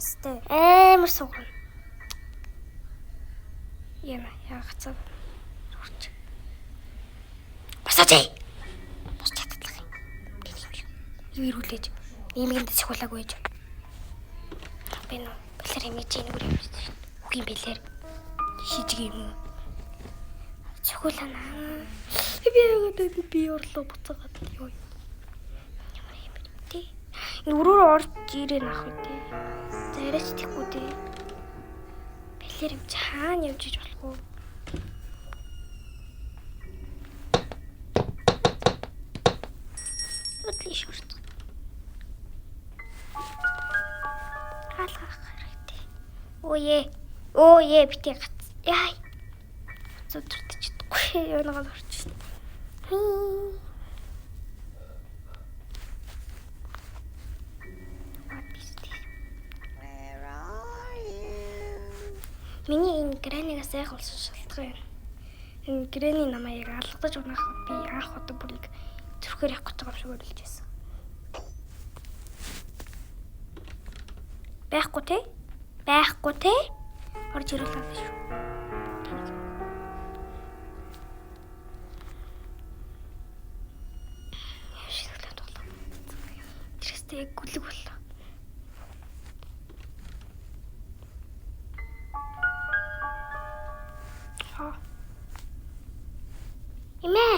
Өстэй. Амар суугна. Яна яагацаа. Хүрч. Босооч. Босч чадлах юм. Юу ирүүлээж. Иймгэнд сихуулаагүй ээж. Би нөө бэлэр хэмээж энэ юм шүү. Үг юм бэлэр. Шижиг юм уу? Сихуулаа. Би яагаад би орлоо буцаагаад ёо. Ямар юм бэ те? Энэ өрөөрөө орж ирээ нах үү те. За яриач тийхгүй те. Бэлэр юм чи хаана явж иж болох вэ? Бодлын шүрт. Хаалгах хэрэгтэй. Өөе. Өөе бити гац. Яй. Зүдэртэж чадахгүй. Юунагаар орчих. What is this? Where are you? Миний энэ Гранигаас айх болсон шалтгаан юм. Энэ Грани намайг яг алгадаж унахад би анх удаа бүрийг зүрхээр явах гэж байгаа юм шиг өрөлж байсан. Байхгүй те? Байхгүй те? Орж ирэл байгаа шүү. Шийдвэрлээд болоо. Тэрстэй яг гүлэг боллоо. Хаа. Имээ.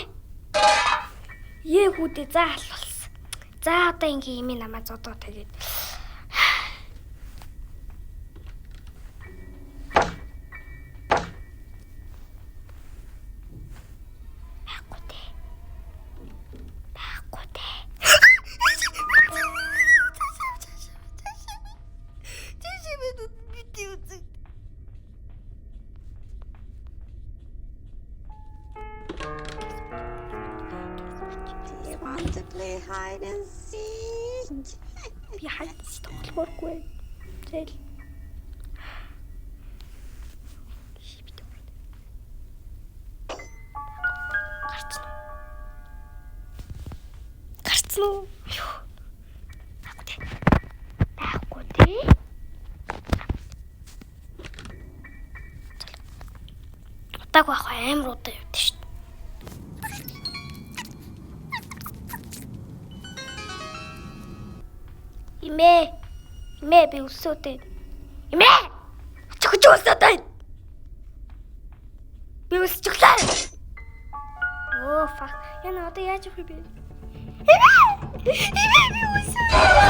Ее хүүдээ за албалсан. За одоо ингээ имээ намаа зодоо тэгээд. Байхгүй те. Байхгүй те. Do you want to play hide and seek? Би хайц тоглохооргүй. Тэгэл. Гарцсан уу? Гарцсан уу? Юу? Байхгүй те. Байхгүй те. Удааг байх амар удаа явдсан шүү дээ. Имээ. Имээ би өсөөд байна. Имээ. Чүгч өсөөд байна. Би өсчихлээ. Оо fuck. Яна одоо яаж явах юм бэ? Имээ. Имээ би өсөө.